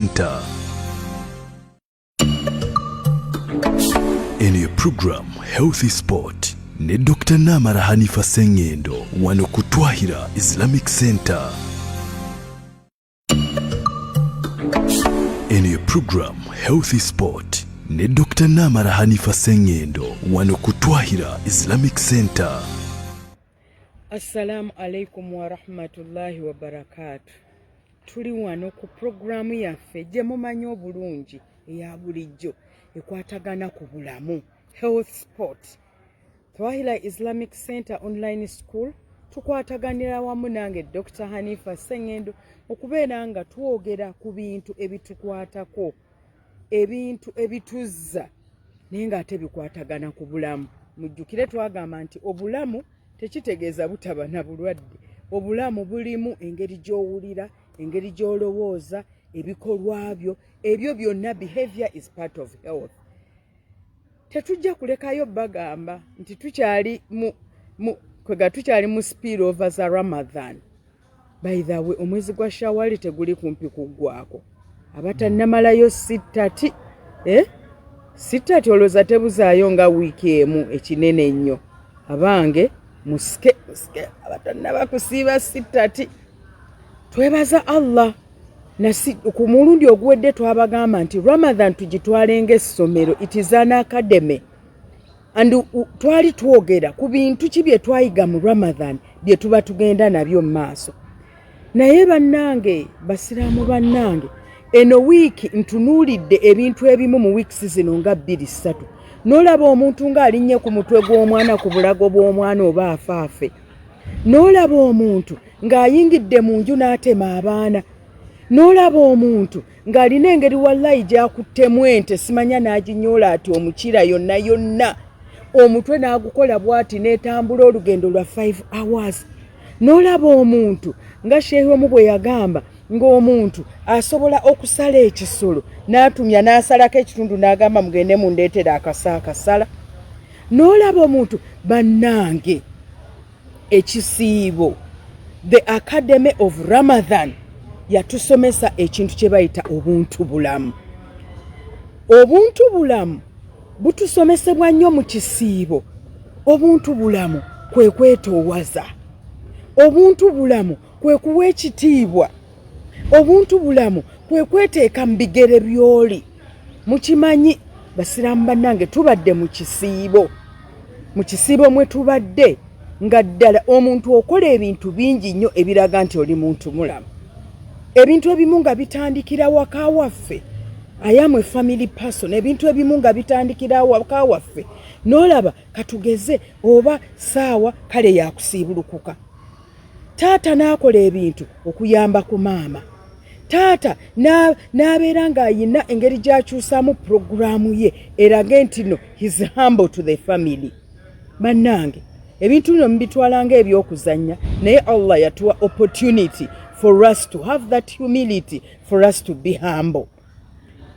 Center. Eno ye program Healthy Sport ne Dr. Namara Hanifa Sengendo wano ku Twahira Islamic Center. Eno ye program Healthy Sport ne Dr. Namara Hanifa Sengendo wano ku Twahira Islamic Center. Assalamu alaikum warahmatullahi wabarakatu. Tuli wano ku pulogulaamu yaffe gye mumanyi obulungi eya bulijjo ekwatagana ku bulamu, Health Sport. Twahila Islamic Center Online School tukwataganira wamu nange Dr. Hanifa Sengendo okubeera nga twogera ku bintu ebitukwatako, ebintu ebituzza naye ng'ate bikwatagana ku bulamu. Mujjukire twagamba nti obulamu tekitegeeza butaba na bulwadde. Obulamu bulimu engeri gy'owulira, engeri gy'olowooza, ebikolwa byo, ebyo byonna. Behavior is part of health. Tetujja kulekayo bagamba nti tukyali mu kwega, tukyali mu spill over za Ramadan. By the way, omwezi gwa Shawali teguli kumpi kuggwako? Abatannamalayo sittati, eh? Sittati olowooza tebuzaayo nga wiiki emu, ekinene ennyo. Abange, musike musike, abatannaba kusiiba sittati. Twebaza Allah. Nasi ku mulundi oguwedde twabagamba nti Ramadan tugitwale ng'essomero, it is an academy, and twali twogera ku bintu ki bye twayiga mu Ramadan bye tuba tugenda nabyo mu maaso. Naye bannange, basiraamu bannange, eno wiiki ntunuulidde ebintu ebimu mu weeks zino nga 2, 3, n'olaba omuntu ng'alinnye ku mutwe gw'omwana, ku bulago bw'omwana, oba afaafe, n'olaba omuntu ng'ayingidde mu nju n'atema abaana, n'olaba omuntu ng'alina engeri wallayi gy'akuttemu ente, simanya n'aginyoola ati omukira yonna yonna, omutwe n'agukola bw'ati n'etambula olugendo lwa 5 hours, n'olaba omuntu nga sheehi omu bwe yagamba ng'omuntu asobola okusala ekisolo n'atumya n'asalako ekitundu n'agamba, "Mugende mundeetere akasa akasala." N'olaba omuntu, bannange, ekisiibo, the Academy of Ramadan yatusomesa ekintu kye bayita obuntu bulamu. Obuntu bulamu butusomesebwa nnyo mu kisiibo. Obuntu bulamu kwe kwetoowaza, obuntu bulamu kwe kuwa ekitiibwa, obuntu bulamu kwe kweteeka mu bigere by'oli. Mukimanyi, basiraamu bannange, tubadde mu kisiibo. Mu kisiibo mwe tubadde nga ddala omuntu okola ebintu bingi nnyo ebiraga nti oli muntu mulamu. Ebintu ebimu nga bitandikira waka waffe. I am a family person. Ebintu ebimu nga bitandikira waka waffe, n'olaba katugeze oba saawa kale yakusiibulukuka, taata n'akola ebintu okuyamba ku maama, taata n'abeera ng'ayina engeri gy'akyusaamu puroguraamu ye erage nti no, he's humble to the family. Bannange, ebintu bino mubitwala ng'ebyokuzannya, naye Allah yatuwa opportunity for us to have that humility, for us to be humble.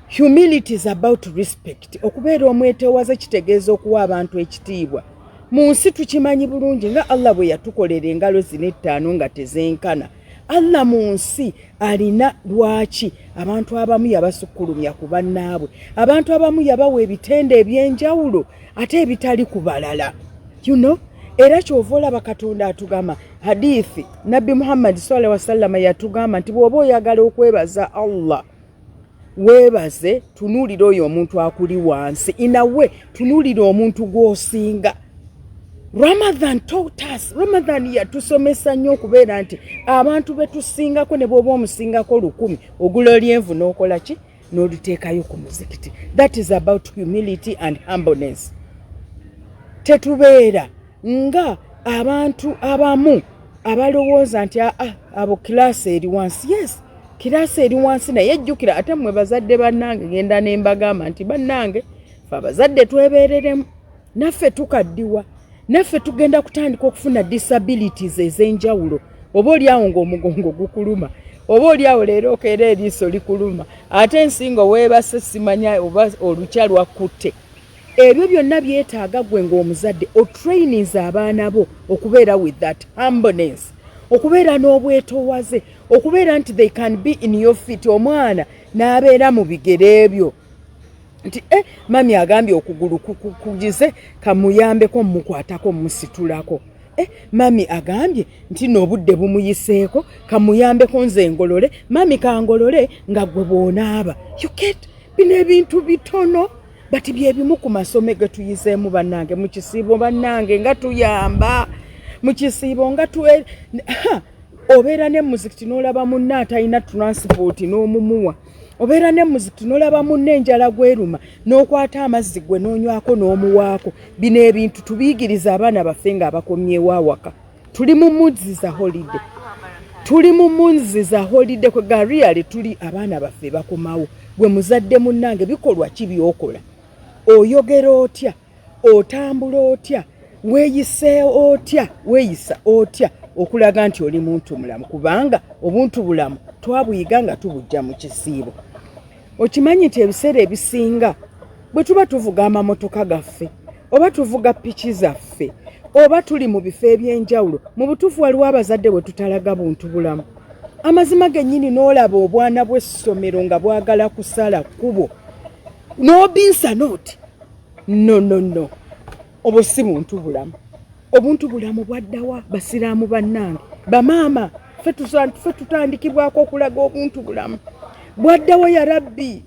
Humility is about respect. Okubeera omwetoowaze kitegeeza okuwa abantu ekitiibwa. Mu nsi tukimanyi bulungi nga Allah bwe yatukolera engalo zino ettaano nga tezenkana. Allah mu nsi alina lwaki abantu abamu yabasukkulumya ku bannaabwe, abantu abamu yabawa ebitende ebyenjawulo ate ebitali ku balala. Era kyova olaba Katonda atugamba, hadithi Nabbi Muhammadi sallallahu wasallama yatugamba nti bw'oba oyagala okwebaza Allah, weebaze, tunuulira oyo omuntu akuli wansi inawe, tunuulira omuntu gw'osinga. Ramadan taught us, Ramadan yatusomesa nnyo okubeera nti abantu betusingako, ne bw'oba omusingako 1,000, ogula olyenvu n'okola ki, n'oluteekayo ku muzikiti. That is about humility and humbleness. Tetubeera nga abantu abamu abalowooza nti aa, abo class eri wansi. Yes, class eri wansi, naye ejjukira ate mmwe bazadde bannange, genda ne mbagamba nti bannange, fe abazadde twebeereremu, naffe tukaddiwa, naffe tugenda kutandika okufuna disabilities ez'enjawulo. Oba oliawo ng'omugongo gukuluma, oba oliawo leero okeera eriiso likuluma, ate ensingo weebase, simanya oba olukya lwakutte. Ebyo byonna byetaaga gwe ng'omuzadde otraininze abaana bo okubeera with that humbleness, okubeera n'obwetoowaze, Okubeera nti they can be in your feet, omwana n'abeera mu bigere ebyo nti mami agambye okugulu kugize, kamuyambeko mukwatako musitulako. Mami agambye nti n'obudde bumuyiseeko, kamuyambeko nze ngolole, mami kangolole nga gwe bw'onaaba. You get? Bino ebintu bitono, but byebimu ku masomo ge tuyizeemu, bannange, mu kisiibo. Bannange, nga tuyamba mu kisiibo, nga obeera ne muzikiti n'olaba munna atalina transport n'omumuwa, obeera ne muzikiti n'olaba munna enjala gweruma n'okwata amazzi gwe n'onywako n'omuwaako. Bino ebintu tubiyigiriza abaana baffe nga abakomyewo awaka. Tuli mu months za holiday, tuli mu months za holiday kwe gariale tuli, abaana baffe bakomawo. Gwe muzadde munnange, bikolwa ki byokola? Oyogera otya? Otambula otya? Weeyise otya? Weeyisa otya okulaga nti oli muntu mulamu? Kubanga obuntu bulamu twabuyiga nga tubujja mu kisiibo. Okimanyi nti ebiseera ebisinga bwe tuba tuvuga amamotoka gaffe oba tuvuga piki zaffe oba tuli mu bifo ebyenjawulo, mu butuufu waliwo abazadde bwe tutalaga buntu bulamu. Amazima gennyini, n'olaba obwana bw'essomero nga bwagala kusala kkubo n'obinsa nooti, no, no, no, obwo si buntu bulamu. Obuntu bulamu bwaddawa, basiraamu bannange, bamaama? Ffe tutandikibwako okulaga obuntu bulamu. Bwaddawa, ya Rabbi?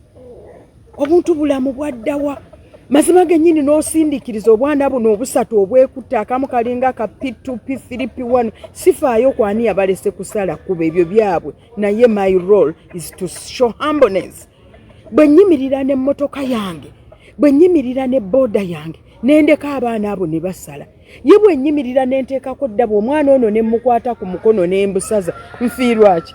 Obuntu bulamu bwaddawa? Mazima gennyini, n'osindiikiriza obwana buno obusatu obwekutta, akamu kalinga ka P2, P3, P1. Sifaayo kwani yabalese kusala kuba ebyo byabwe, naye my role is to show humbleness. Bwe nnyimirira n'emmotoka yange, bwe nnyimirira ne booda yange, nendeka abaana abo ne basala, ye bwe nnyimirira ne nteekako ddaba omwana ono ne mukwata ku mukono ne mbusaza, nfiirwa ki?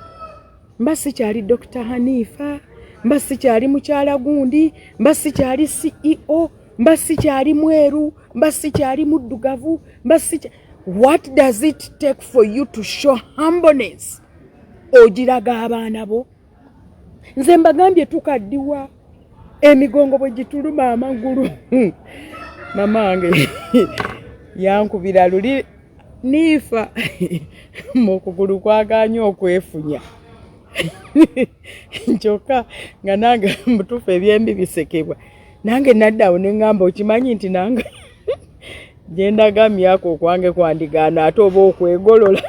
Mba sikyali Dr Hanifa, mba sikyali mukyala gundi, mba sikyali CEO, mba sikyali mweru, mba sikyali muddugavu, mba sikya. What does it take for you to show humbleness? Ogiraga abaana bo. Nze mbagambye, tukaddiwa, emigongo bwe gituluma, amagulu. Mama wange yankubira luli niifa mu kugulu kwaganye okwefunya, kyokka nga nange mutuufu ebyembi bisekebwa. Nange naddawo ne ŋŋamba, okimanyi nti nange gyendaga myaka okwange kwandigaana ate oba okwegolola.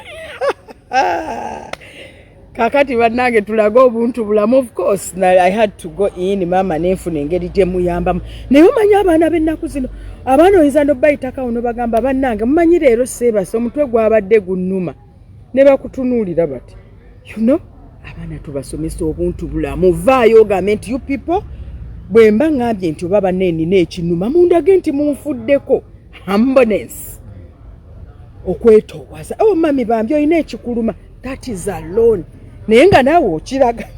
Kakati bannange, tulage obuntu bulamu. Of course I had to go in, maama, nenfuna engeri gye muyambamu. Naye omanyi abaana b'ennaku zino, abaana oyinza nobayitakawo nobagamba, "Bannange, mumanyi leero seebase, omutwe gwabadde gunnuma," ne bakutunuulira bati. Abaana tubasomesa obuntu bulamu. Vaayo ogambe nti, "You people, bwe mba ŋŋambye nti oba banne nina ekinuma, mundage nti munfuddeko." Humbleness, okwetoowaza. "Oh mami, bambi olina ekikuluma," that is alone. Naye nga naawe okiraga,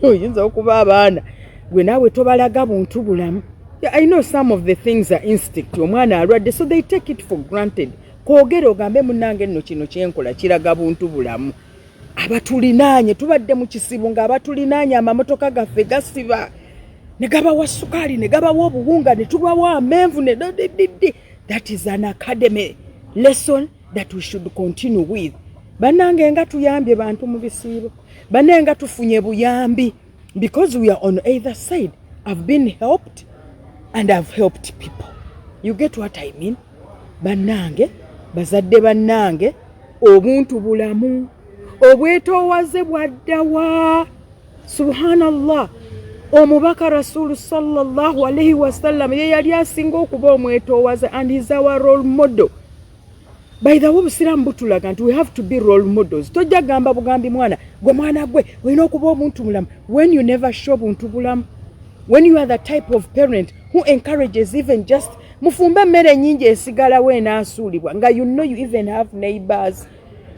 oyinza okuba abaana gwe naawe tobalaga buntu bulamu. I know some of the things are instinct. Omwana alwadde, so they take it for granted. Kwogera ogambe, "Munnange, nno kino kyenkola kiraga buntu bulamu." Abatulinaanye, tubadde mu kisibo ng'abatulinaanye amamotoka gaffe gasiba ne gabawa sukaali, ne gabawa obuwunga, ne tubawa amenvu ne dididi. That is an academy lesson that we should continue with. Bannange, nga tuyambye bantu mu bisiibo. Bannange, nga tufunye buyambi because we are on either side. I've been helped and I've helped people. You get what I mean? Bannange, bazadde bannange, obuntu bulamu, obwetoowaze bwaddawa? Subhanallah, omubaka Rasulu sallallahu alaihi wasallam ye yali asinga okuba omwetoowaze, and is our role model. By the way, obusiraamu butulaga nti we have to be role models. Tojja gamba bugambi mwana gwe, "Mwana gwe, olina okuba omuntu mulamu," when you never show buntu bulamu, when you are the type of parent who encourages even just mufumbe emmere ennyingi esigalawo enaasuulibwa, nga you know you even have neighbors.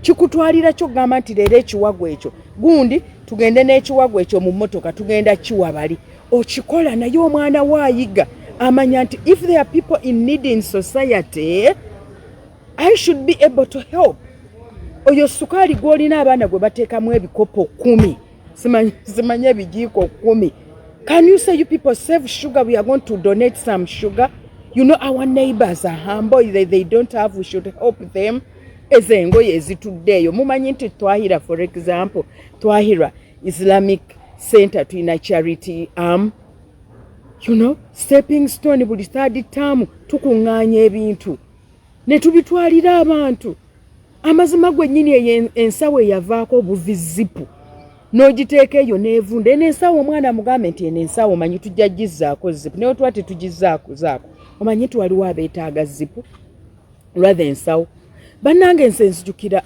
Kikutwalira kyogamba nti leero ekiwago ekyo gundi tugende n'ekiwago ekyo mu mmotoka, tugenda kiwa bali. Okikola, naye omwana we ayiga, amanya nti if there are people in need in society, I should be able to help. Oyo sukaali gw'olina abaana gwe bateekamu ebikopo 10, simanyi ebijiiko 10, can you say, "You people, save sugar, we are going to donate some sugar"? You know our neighbors are humble, they don't have, we should help them. Ezo engoye ezitudde eyo, mumanyi nti Twahira, for example, Twahira Islamic Center tulina charity Stepping Stone. Buli third term tukuŋŋaanya ebintu ne tubitwalira abantu. Amazima gwennyini, eyo ensawo eyavaako obuvi, zipu n'ogiteeka eyo n'evunda. Eno ensawo, omwana mugambe nti eno ensawo omanyi tujja gizzaako zipu, naye tuba tetugizzaako zaako, omanyi nti waliwo abeetaaga zipu rather ensawo. Bannange, nse nzijukira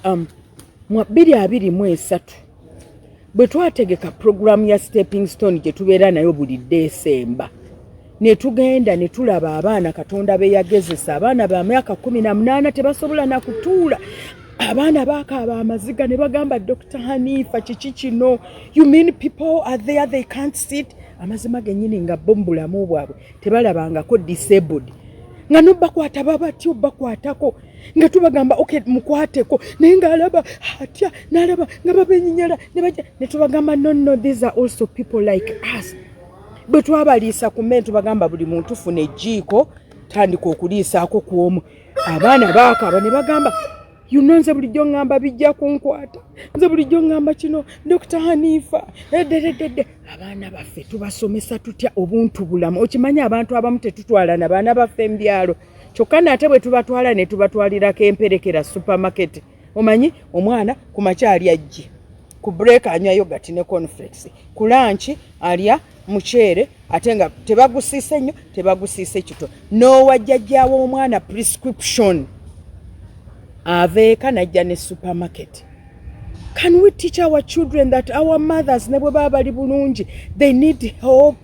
mu 2023 bwe twategeka puroguramu ya Stepping Stone gye tubeera nayo buli Desemba, ne tugenda ne tulaba abaana Katonda be yagezesa, abaana ba myaka 18 tebasobola na kutuula. Abaana bakaaba amaziga ne bagamba, "Dr Hanifa, kiki kino? You mean people are there, they can't sit?" Amazima gennyini nga bo mu bulamu bwabwe tebalabangako disabled, nga nobakwata babatyo bakwatako, nga tubagamba, "Okay, mukwateko," naye ng'alaba atya, n'alaba nga babenyinyala ne bajja ne tubagamba, "No, no, these are also people like us." Bwe twabaliisa ku mmere, tubagamba, "Buli muntu funa ejjiiko, tandika okuliisaako ku omu." Abaana baakaaba ne bagamba, "Nze bulijjo ŋŋamba bijja kunkwata, nze bulijjo ŋŋamba kino, Dr Hanifa eddereddedde." Abaana baffe tubasomesa tutya obuntu bulamu? Okimanyi abantu abamu tetutwala na baana baffe mu byalo, kyokka naate bwe tubatwala ne tubatwalirako emperekera supermarket. Omanyi omwana ku makya alya ggi, ku break anywa yogurt ne cornflakes, ku lunch alya muceere, ate nga tebagusiise nnyo, tebagusiise kito. N'owajjajjaawo omwana prescription aveeka najja ne supermarket. Can we teach our children that our mothers, ne bwe baba bali bulungi, they need help?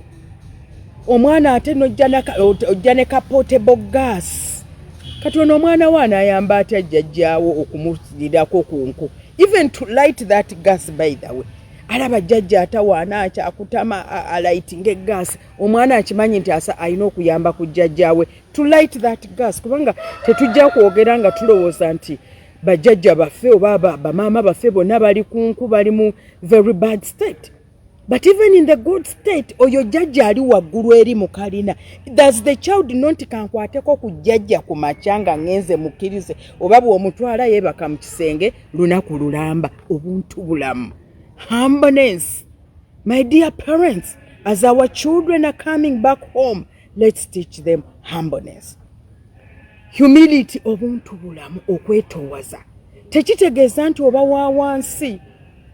Omwana ate nojja ne ka portable gas. Kati ono omwana we anaayamba atya jjajjaawo okumulirirako ku nku, even to light that gas? By the way, alaba jjajja atawaana, akyakutama alightinga egaasi. Omwana akimanyi nti asa alina okuyamba ku jjajjaawe to light that gas, kubanga tetujja kwogera nga tulowooza nti bajjajja baffe oba bamaama baffe bonna bali ku nku, bali mu very bad state. But even in the good state, oyo jjajja ali waggulu eri mu kalina. Does the child know nti kankwateko ku jjajja ku makya nga ŋŋenze mukkirize? Oba bw'omutwala yeebaka mu kisenge lunaku lulamba. Obuntu bulamu, humbleness. My dear parents, as our children are coming back home, let's teach them humbleness, humility, obuntu bulamu, okwetoowaza. Tekitegeeza nti oba wa wansi.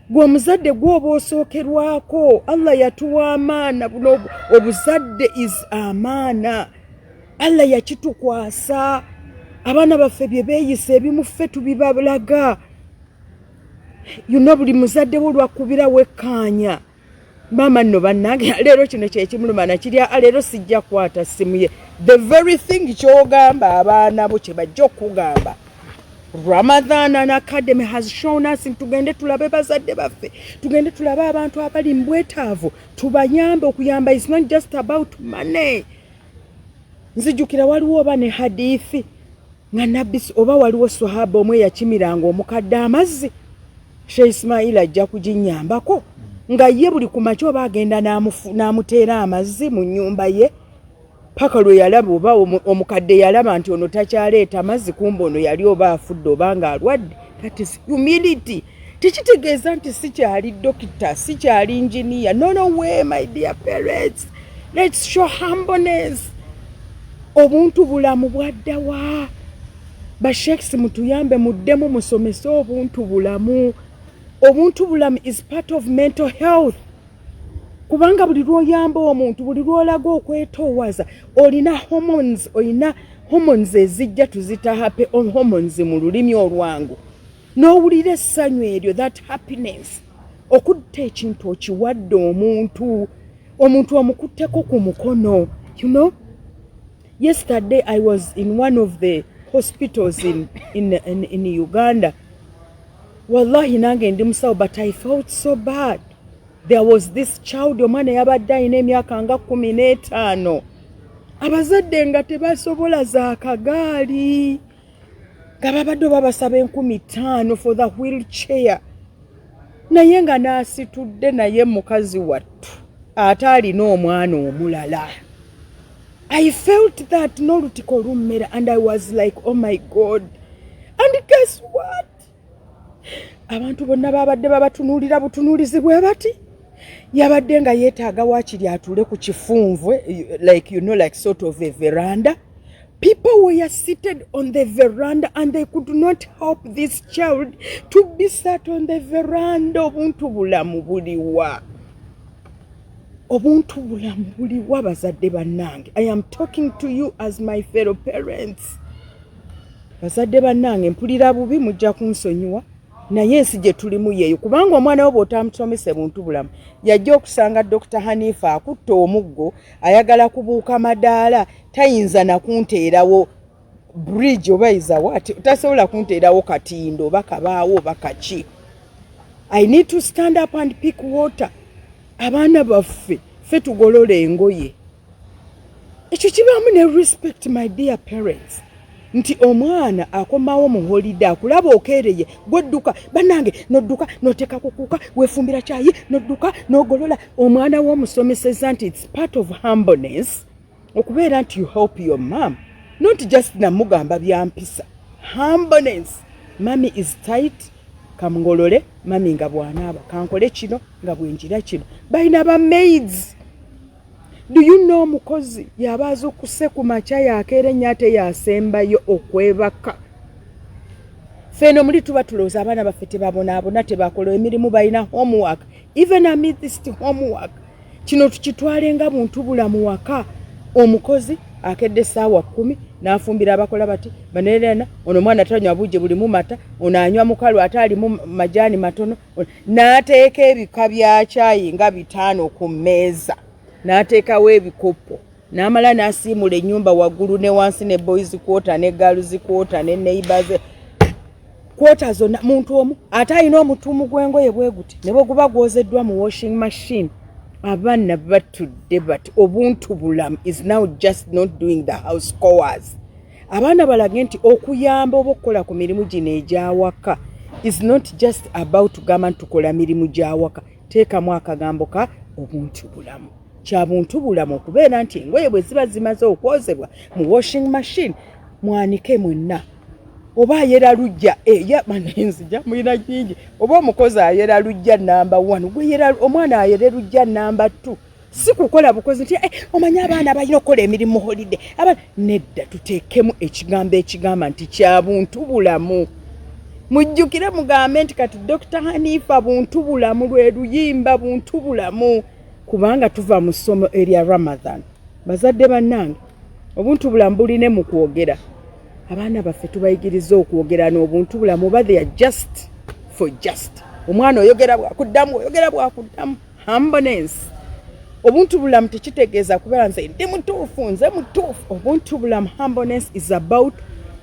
Gwe omuzadde gwoba osookerwako. Allah yatuwa amaana. Buno obuzadde is amaana, Allah yakitukwasa. Abaana baffe bye beeyisa ebimu ffe tubibalaga. Buli muzadde wo lwakubira wekkaanya, "Maama nno bannange, leero kino kyekimuluma nakirya, leero sijja kukwata ssimu ye." The very thing kyogamba abaana bo kye bajja okugamba. Ramadan and Academy has shown us nti tugende tulabe bazadde baffe, tugende tulabe abantu abali mu bwetaavu, tubayambe. Okuyamba is not just about money. Nzijukira waliwo oba ne hadithi nga nabbi oba waliwo swahaba omwe yakimiranga omukadde amazzi. Sheikh Ismail ajja kuginyambako, nga ye buli ku makya oba agenda n'amuteera amazzi mu nnyumba ye, paka lwe yalaba oba omukadde yalaba nti ono takyaleeta mazzi, kumba ono yali oba afudde oba nga alwadde. That is humility. Tekitegeeza nti sikyali dokita, sikyali engineer. No, no way. My dear parents, let's show humbleness. Obuntu bulamu bwaddawa? Basheikhs, mutuyambe, muddemu musomese obuntu bulamu. Obuntu bulamu is part of mental health, kubanga buli lw'oyamba omuntu, buli lw'olaga okwetoowaza, olina hormones, olina hormones ezijja, tuzita happy hormones mu lulimi olwangu, n'owulira essanyu eryo, that happiness. Okutta ekintu okiwadde omuntu, omuntu omukutteko ku mukono. Yesterday I was in one of the hospitals in Uganda. Wallahi, nange ndi musawo, but I felt so bad. There was this child, omwana yabadde alina emyaka nga 15, abazadde nga tebasobola za kagaali, nga babadde babasaba 5000 for the wheelchair, naye nga n'asitudde naye mukazi wattu ate alina omwana omulala. I felt that n'olutiko lummera, and I was like, "Oh my God." And guess what, abantu bonna babadde babatunuulira butunuulizi bwe bati. Yabadde nga yeetaaga waakiri atuule ku kifunvwe, like like sort of a veranda. People were seated on the veranda and they could not help this child to be sat on the veranda. Obuntu bulamu buliwa? Obuntu bulamu buliwa, bazadde bannange? I am talking to you as my fellow parents. Bazadde bannange, mpulira bubi, mujja kunsonyiwa, naye ensi gye tulimu yeeyo, kubanga omwana wo bw'otamusomese buntu bulamu, yajja okusanga Dr Hanifa akutta omuggo, ayagala kubuuka madaala, tayinza nakunteerawo bridge oba izawa, tasobola kunteerawo katindo oba kabaawo oba kaki. I need to stand up and pick water. Abaana baffe ffe tugolola engoye. Ekyo kibaamu ne respect, my dear parents, nti omwana akomawo mu holiday, akulaba okeereye, gwedduka bannange, nodduka noteeka kukuuka, weefumbira kyayi, nodduka nogolola. Omwana w'omusomeseza nti it's part of humbleness okubeera nti you help your mom, not just namugamba byampisa. Humbleness: "Mummy is tight, kamngolole mummy nga bw'anaaba, kankole kino nga bwenjira kino." Balina ba maids. Do you know, omukozi yaba azukuse ku makya, yakeera ennyo ate yasembayo okwebaka. Ffeno muli tuba tulowooza abaana baffe tebabonaabona, tebakola emirimu, balina homework. Even amidst homework, kino tukitwale nga buntu bulamu waka. Omukozi akedde essaawa 10 n'afumbira abakola bati banerana. Ono omwana tanywa bujje bulimu mata, ono anywa mukalu ate alimu majaani matono, n'ateeka ebika bya kyayi nga 5 ku mmeeza, n'ateekawo ebikopo, n'amala n'asiimula ennyumba waggulu ne wansi, ne boys quarter ne girls quarter ne neighbors quarter zonna. Muntu omu ate alina omutuumu gw'engoye bwe guti, ne bwe guba gwozeddwa mu washing machine, abaana batudde bati. Obuntu bulamu is now just not doing the house chores. Abaana balage nti okuyamba oba okukola ku mirimu gino egyawaka is not just about gamba nti tukola mirimu gyawaka. Teekamu akagambo ka obuntu bulamu. Kya buntu bulamu okubeera nti engoye bwe ziba zimaze okwozebwa mu washing machine, mwanike mwenna. Oba ayera lujja eya manenzija mulina nyingi, oba omukozi ayera lujja namba 1, gweyera omwana ayere lujja namba 2. Si kukola bukozi nti omanyi abaana balina okukola emirimu holiday. Abaana nedda, tuteekemu ekigambo ekigamba nti kya buntu bulamu. Mujjukire mugambe nti kati Dr Hanifa buntu bulamu lwe luyimba buntu bulamu, kubanga tuva mu ssomo erya Ramadan. Bazadde bannange, obuntu bulamu buline mu kwogera. Abaana baffe tubayigiriza okwogera n'obuntu bulamu, oba they are just for just omwana oyogera bwakuddamu, oyogera bwakuddamu? Humbleness, obuntu bulamu tekitegeeza kubeera nze ndi mutuufu, nze mutuufu. Obuntu bulamu, humbleness, is about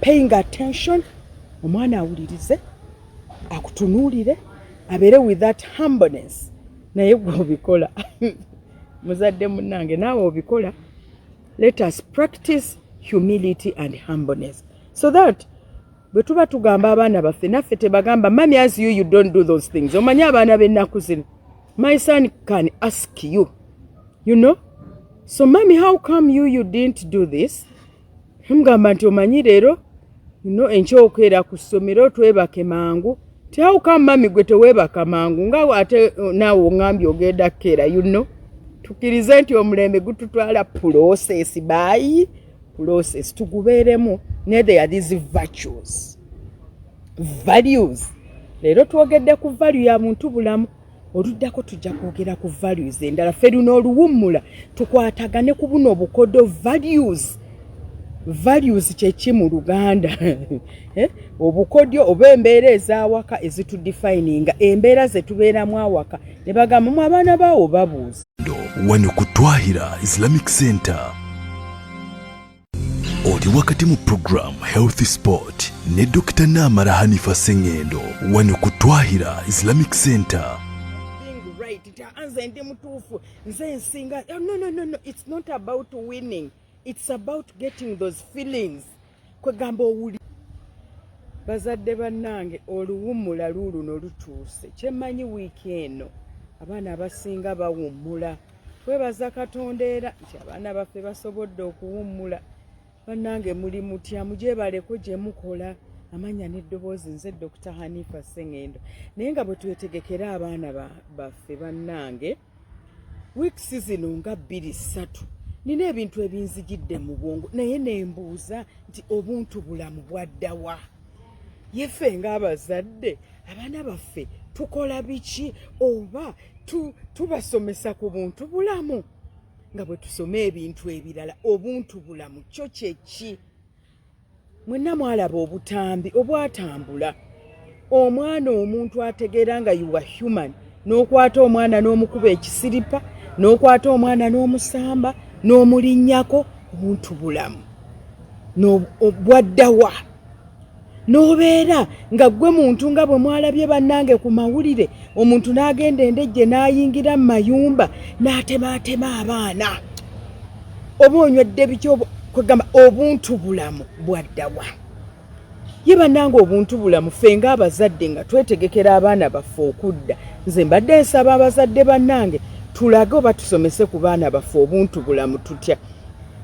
paying attention. Omwana awulirize, akutunuulire, abeere with that humbleness. Naye gwe obikola, muzadde munnange, naawe obikola. Let us practice humility and humbleness so that bwe tuba tugamba abaana baffe, naffe tebagamba, "Mummy, as you, you don't do those things." Omanyi abaana b'ennaku zino, my son can ask you, "So mummy, how come you didn't do this?" Mugamba nti omanyi leero no enkyokeera ku ssomero, twebake mangu. Ti, "How come, mummy, gwe teweebaka mangu nga ate naawe oŋŋambye ogenda kkeera?" Tukkirize nti omulembe gututwala process by process, tugubeeremu, ne there are these virtues, values. Leero twogedde ku value ya muntu bulamu. Oluddako tujja kwogera ku values endala. Ffe luno oluwummula tukwatagane ku buno obukodo values. Values kyeki mu Luganda? Eh? Obukodyo oba embeera ez'awaka ezitudefininga, embeera ze tubeeramu awaka, ne bagamba mu abaana baawo babuuza. Wano ku Twahira Islamic Center, oli wakati mu program Health Sport ne Dr Namara Hanifa Sengendo, wano ku Twahira Islamic Center. Being right nti, "Ah, nze ndi mutuufu, nze nsinga." Oh, no, no, no, no. It's not about winning, it's about getting those feelings. Kwegamba owuli. Bazadde bannange, oluwummula luuluno lutuuse. Kyemmanyi, wiiki eno abaana abasinga bawummula. Twebaza Katonda era nti abaana baffe basobodde okuwummula. Bannange, muli mutya? Mugyebaleko gye mukola. Amanya n'eddoboozi nze Dr. Hanifa Sengendo. Naye nga bwe twetegekera abaana baffe bannange, weeks zino nga 2-3 nina ebintu ebinzijidde mu bwongo, naye nembuuza nti obuntu bulamu bwaddawa? Yeffe ng'abazadde abaana baffe tukola biki oba tubasomesa ku buntu bulamu nga bwe tusoma ebintu ebirala? Obuntu bulamu kyo kyeki? Mwenna mwalaba obutambi obwatambula, omwana omuntu ategeera nga you are human, n'okwata omwana n'omukuba ekisiripa, n'okwata omwana n'omusamba n'omulinnyako. Obuntu bulamu bwaddawa? N'obeera nga ggwe muntu, nga bwe mwalabye bannange ku mawulire, omuntu n'agenda endejje n'ayingira mu mayumba n'atemaatema abaana. Oba onywedde biki? Kwegamba obuntu bulamu bwaddawa? Ye bannange, obuntu bulamu, ffe ng'abazadde nga twetegekera abaana baffe okudda, nze mbadde nsaba abazadde bannange tulage oba tusomese ku baana baffe obuntu bulamu tutya.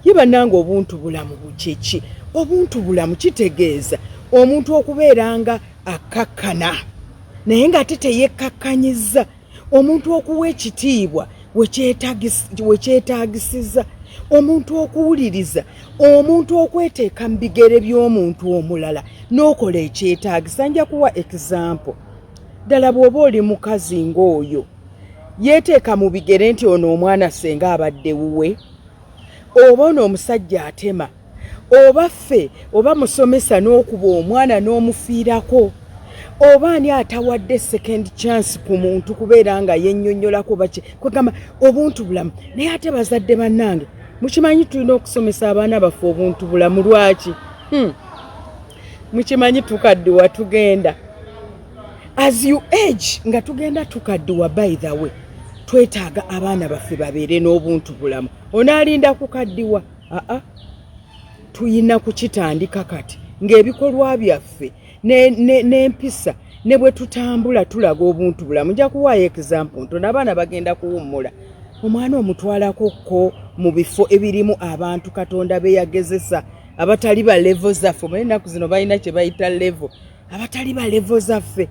Ye bannange, obuntu bulamu bukyeki? Obuntu bulamu kitegeeza omuntu okubeera nga akkakkana naye ng'ate teyekkakkanyizza, omuntu okuwa ekitiibwa wekyetaagisiza, omuntu okuwuliriza, omuntu okweteeka mu bigere by'omuntu omulala n'okola ekyetaagisa. Nja kuwa example ddala. Bw'oba oli mukazi ng'oyo yeeteeka mu bigere nti ono omwana senga abadde wuwe, oba ono omusajja atema, oba ffe oba musomesa n'okuba omwana n'omufiirako, oba ani atawadde second chance ku muntu kubeera nga yennyonnyolako baki, kwegamba obuntu bulamu. Naye ate bazadde bannange, mukimanyi tulina okusomesa abaana baffe obuntu bulamu. Lwaki? Mukimanyi tukaddiwa, tugenda as you age nga tugenda tukaddiwa. By the way, twetaaga abaana baffe babeere n'obuntu bulamu. Onaalinda kukaddiwa? Aa, tuyina kukitandika kati ng'ebikolwa byaffe n'empisa ne bwe tutambula tulaga obuntu bulamu. Nja kuwaayo example ntono. Abaana bagenda kuwummula, omwana omutwalako ko mu bifo ebirimu abantu Katonda be yagezesa abatali ba level zaffe. Omanyi ennaku zino balina kye bayita level, abatali ba level zaffe.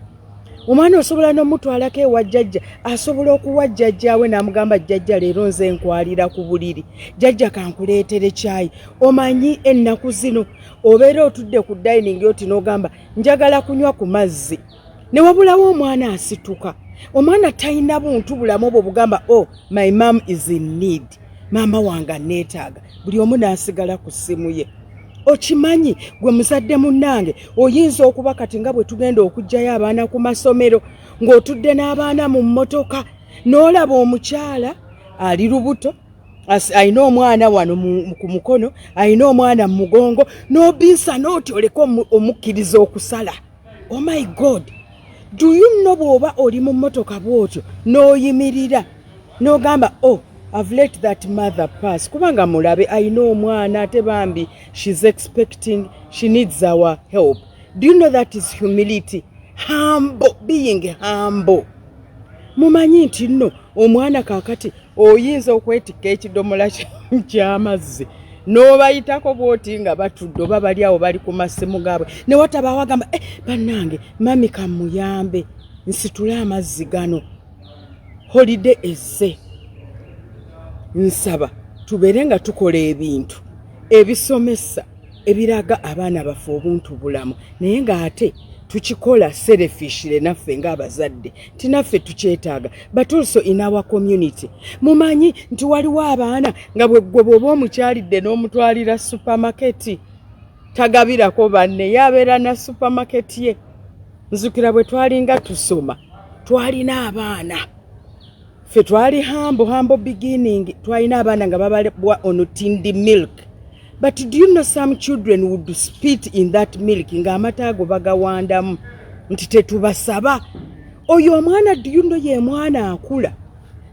Omwana osobola n'omutwalako ewa jjajja, asobola okuwa jjajjaawe n'amugamba, "Jjajja, leero nze nkwalira ku buliri, jjajja kankuleetere kyayi." Omanyi ennaku zino obeera otudde ku dining oti n'ogamba, "Njagala kunywa ku mazzi," ne wabulawo omwana asituka. Omwana talina buntu bulamu obwo bugamba, "Oh, my mom is in need, maama wange aneetaaga." Buli omu n'asigala ku ssimu ye. Okimanyi gwe muzadde munnange, oyinza okuba kati nga bwe tugenda okuggyayo abaana ku masomero, ng'otudde n'abaana mu mmotoka, n'olaba omukyala ali lubuto, alina omwana wano ku mukono, alina omwana mu mugongo, n'obinsa n'oti oleke omukkiriza okusala. Oh my God, do you know, bw'oba oli mu mmotoka bw'otyo n'oyimirira n'ogamba, "Oh, I've let that mother pass," kubanga mulabe alina omwana ate bambi she's expecting, she needs our help. Do you know that is humility, humble, being humble? Mumanyi nti nno omwana kaakati oyinza okwetikka ekidomola ky'amazzi n'obayitako bw'oti nga batudde oba bali awo bali ku masimu gaabwe, ne watabaawo agamba, "Eh, bannange, mami kamuyambe nsitule amazzi gano." Holiday ezze, nsaba tubeere nga tukola ebintu ebisomesa ebiraga abaana baffe obuntu bulamu, naye ng'ate tukikola selfishly naffe ng'abazadde nti naffe tukyetaaga, but also in our community. Mumanyi nti waliwo abaana nga bwe gwe bw'oba omukyalidde n'omutwalira supermarket, tagabirako banne, yabeera na supermarket ye. Nzukira bwe twalinga tusoma, twalina abaana, ffe twali humble, humble beginning, twalina abaana nga babalebwa ono tinned milk, but do you know some children would spit in that milk, ng'amata ago bagawandamu nti tetubasaba. Oyo omwana, do you know, ye mwana akula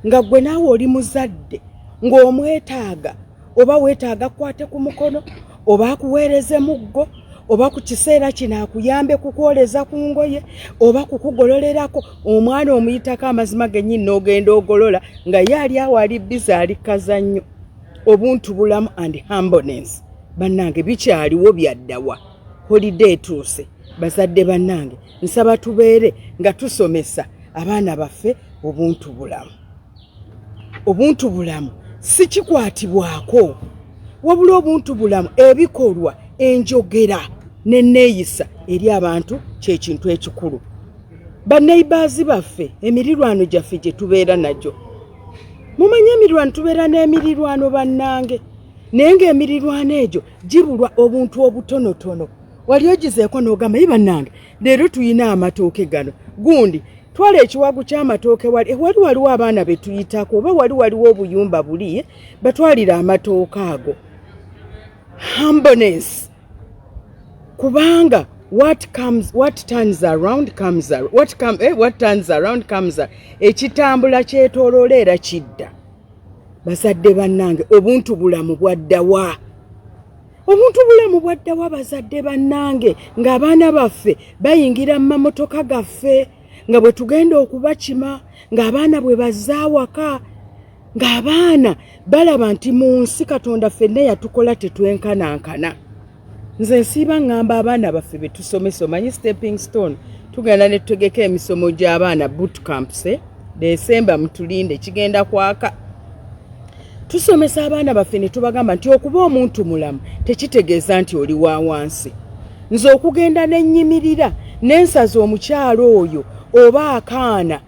nga gwe naawe oli muzadde ng'omwetaaga, oba weetaaga kukwate ku mukono, oba akuweereze muggo, oba ku kiseera kino akuyambe kukwoleza ku ngoye oba kukugololerako. Omwana omuyitako amazima gennyini n'ogenda ogolola nga ye ali awo ali busy ali kazannyo. Obuntu bulamu and humbleness, bannange, bikyaliwo? Byaddawa? Holiday etuuse. Bazadde bannange, nsaba tubeere nga tusomesa abaana baffe obuntu bulamu. Obuntu bulamu si kikwatibwako, wabula obuntu bulamu ebikolwa, enjogera n'enneeyisa eri abantu kyekintu ekikulu. Banneighbors baffe, emirirwano gyaffe gye tubeera nagyo, mumanyi emirirwano, tubeera n'emirirwano bannange, naye ng'emirirwano egyo gibulwa obuntu obutonotono. Wali ogizeeko n'ogamba, "Yi bannange, leero tuyina amatooke gano, gundi twala ekiwagu ky'amatooke, wali wali waliwo abaana be tuyitako, oba wali waliwo obuyumba buli, batwalire amatooke ago." Humbleness, kubanga what comes, what turns around comes, what turns around comes. Ekitambula kyetooloola era kidda. Bazadde bannange, obuntu bulamu bwaddawa? Obuntu bulamu bwaddawa, bazadde bannange, ng'abaana baffe bayingira mu mamotoka gaffe nga bwe tugenda okubakima, ng'abaana bwe bazza awaka, ng'abaana balaba nti mu nsi Katonda ffenna yatukola tetwenkanankana? Nze nsiiba ŋŋamba abaana baffe be tusomesa, omanyi Stepping Stone, tugenda ne tutegeka emisomo gy'abaana, boot camps, eh? Desemba mutulinde, kigenda kwaka. Tusomesa abaana baffe ne tubagamba nti okuba omuntu mulamu tekitegeeza nti oli wa wansi. Nze okugenda ne nnyimirira nensaza omukyalo oyo oba akaana,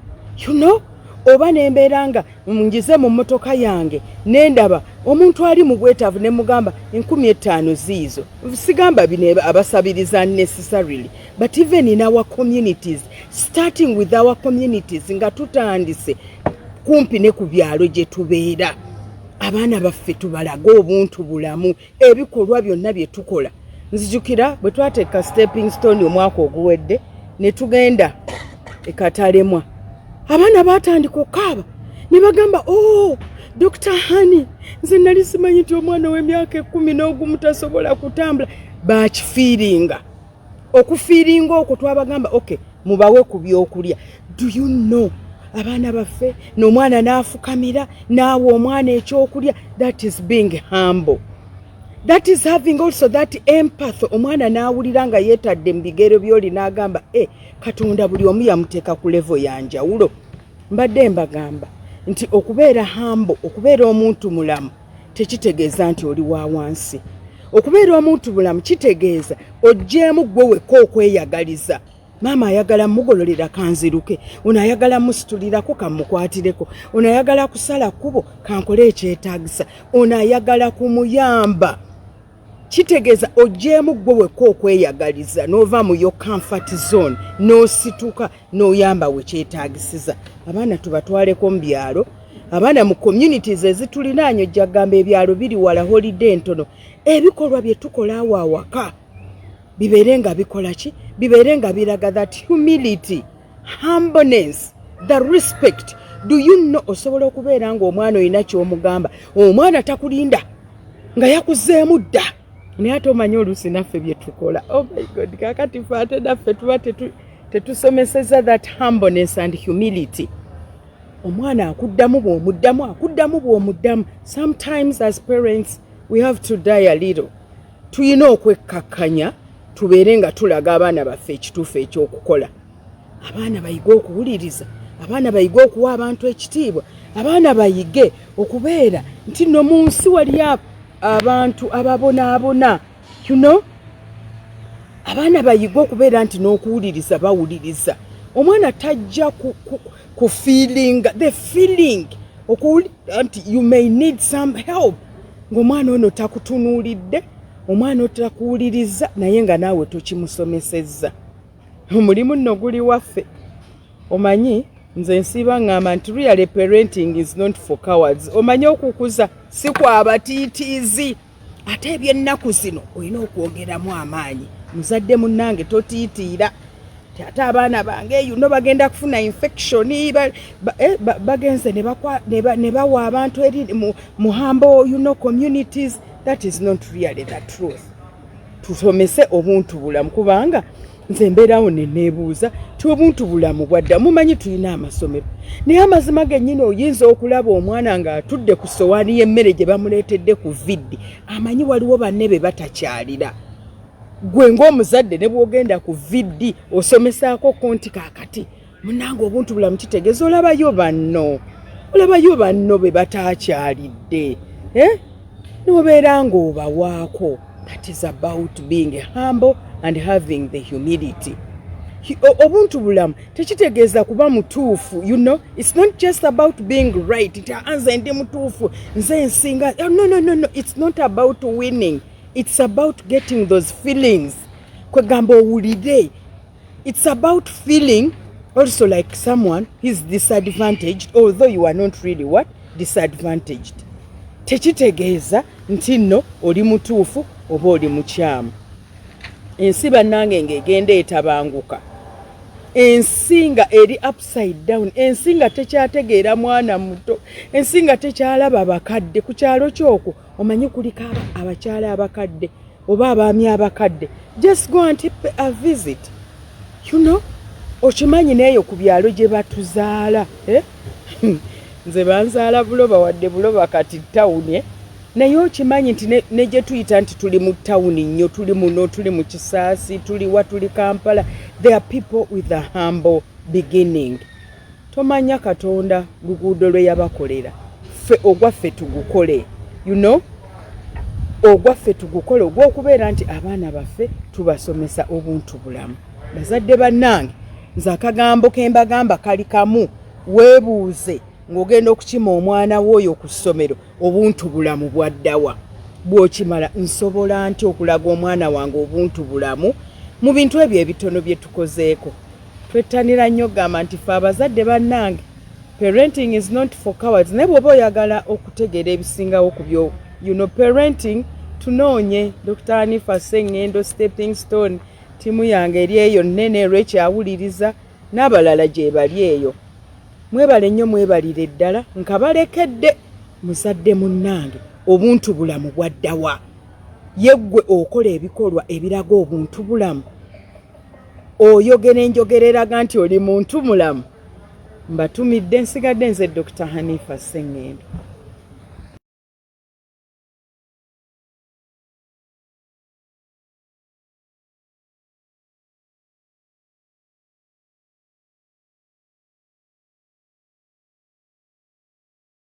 oba nembeera nga ngize mu mmotoka yange nendaba omuntu ali mu bwetaavu ne mugamba 5000 ziizo. Sigamba bino abasabiriza necessarily, but even in our communities, starting with our communities, nga tutandise kumpi ne ku byalo gye tubeera, abaana baffe tubalage obuntu bulamu, ebikolwa byonna bye tukola. Nzijukira bwe twateeka Stepping Stone omwaka oguwedde ne tugenda ekatalemwa, abaana baatandika okukaaba ne bagamba, "Oh, Dr Hani, nze nali simanyi nti omwana ow'emyaka 11 tasobola kutambula." Bakifeelinga. Okufeelinga okwo twabagamba, "Ok, mubawe ku byokulya." Do you know, abaana baffe n'omwana n'afukamira naawe omwana ekyokulya. That is being humble, that is having also that empathy. Omwana n'awulira nga yeetadde mu bigere byoli n'agamba, "E, Katonda buli omu yamuteeka ku level ya njawulo." Mbadde mbagamba nti okubeera humble, okubeera omuntu mulamu, tekitegeeza nti oli wa wansi. Okubeera omuntu bulamu kitegeeza oggyeemu gwe wekka okweyagaliza. Maama ayagala mugololera, kanziruke. Ono ayagala musitulirako, kamukwatireko. Ono ayagala kusala kkubo, kankole ekyetaagisa. Ono ayagala kumuyamba. Kitegeeza oggyeemu gwe wekka okweyagaliza n'ova mu yo comfort zone n'osituka n'oyamba we kyetaagisiza. Abaana tubatwaleko mu byalo, abaana mu communities ezitulinaanye. Ojja kugamba ebyalo biri wala, holiday entono. Ebikolwa bye tukola awo awaka bibeere nga bikola ki? Bibeere nga biraga that humility, humbleness, the respect. Do you know, osobola okubeera ng'omwana olina ky'omugamba, omwana takulinda nga yakuzeemu dda. Naye ate omanyi oluusi naffe bye tukola, oh my God, kakati fe ate naffe tuba tetusomeseza that humbleness and humility. Omwana akuddamu bw'omuddamu, akuddamu bw'omuddamu. Sometimes as parents we have to die a little. Tulina okwekkakkanya, tubeere nga tulaga abaana baffe ekituufu ekyokukola. Abaana bayige okuwuliriza, abaana bayige okuwa abantu ekitiibwa, abaana bayige okubeera nti no mu nsi waliyo abantu ababonaabona. Abaana bayige okubeera nti n'okuwuliriza bawuliriza. Omwana tajja ku feeling the feeling okuwulira nti you may need some help, ng'omwana ono takutunuulidde, omwana otakuwuliriza, naye nga naawe tokimusomesezza. Omulimu nno guli waffe. Omanyi nze nsiiba ŋŋamba nti really, parenting is not for cowards. Omanyi okukuza si kwabatiitiizi. Ate ebyennaku zino olina okwongeramu amaanyi. Muzadde munnange, totiitiira ti ate abaana bange yuno bagenda kufuna infection, bagenze ne bawa abantu eri mu humble communities. That is not really the truth. Tusomese obuntu bulamu, kubanga nze mbeerawo neneebuuza ti obuntu bulamu bwadda. Mumanyi tulina amasomero, naye amazima gennyini oyinza okulaba omwana ng'atudde ku sowaani y'emmere gye bamuleetedde ku VD, amanyi waliwo banne be batakyalira. Gwe ng'omuzadde ne bw'ogenda ku VD osomesaako ko nti kaakati munange obuntu bulamu kitegeeza olabayo banno, olabayo banno be bataakyalidde, eh? Nobeera ng'obawaako. That is about being humble and having the humility. Obuntu bulamu tekitegeeza kuba mutuufu. It's not just about being right, nti ah, nze ndi mutuufu, nze nsinga. Oh, no, no, no, no, it's not about winning, it's about getting those feelings, kwegamba owulire. It's about feeling also like someone is disadvantaged, although you are not really what disadvantaged. Tekitegeeza nti nno oli mutuufu oba oli mukyamu. Ensi bannange ng'egenda etabanguka, ensi nga eri upside down, ensi nga tekyategeera mwana muto, ensi nga tekyalaba bakadde. Ku kyalo kyokwo omanyi kuliko abakyala abakadde oba abaami abakadde, just go and pay a visit. Okimanyi neeyo ku byalo gye batuzaala, eh? Nze banzaala Buloba, wadde Buloba kati tawuni, eh? Naye okimanyi nti ne gye tuyita nti tuli mu tawuni nnyo, tuli muno, tuli mu Kisaasi, tuli wa, tuli Kampala, there are people with a humble beginning. Tomanya Katonda luguudo lwe yabakolera. Ffe ogwaffe tugukole, ogwaffe tugukole ogw'okubeera nti abaana baffe tubasomesa obuntu bulamu. Bazadde bannange, nze akagambo ke mbagamba kali kamu: weebuuze ng'ogenda okukima omwana w'oyo ku ssomero, obuntu bulamu bwaddawa? Bw'okimala, nsobola nti okulaga omwana wange obuntu bulamu mu bintu ebyo ebitono bye tukozeeko? Twettanira nnyo gamba nti fe abazadde bannange, parenting is not for cowards. Naye bw'oba oyagala okutegeera ebisingawo ku byo parenting, tunoonye Dr Hanifa Sengendo, Stepping Stone. Ttiimu yange eri eyo nnene, lwekyawuliriza n'abalala gye bali eyo. Mwebale nnyo, mwebalire ddala. Nkabalekedde muzadde munnange, obuntu bulamu bwaddawa? Ye ggwe okola ebikolwa ebiraga obuntu bulamu? Oyogera enjogera eraga nti oli muntu mulamu? Mbatumidde, nsigadde nze Dr Hanifa Sengendo.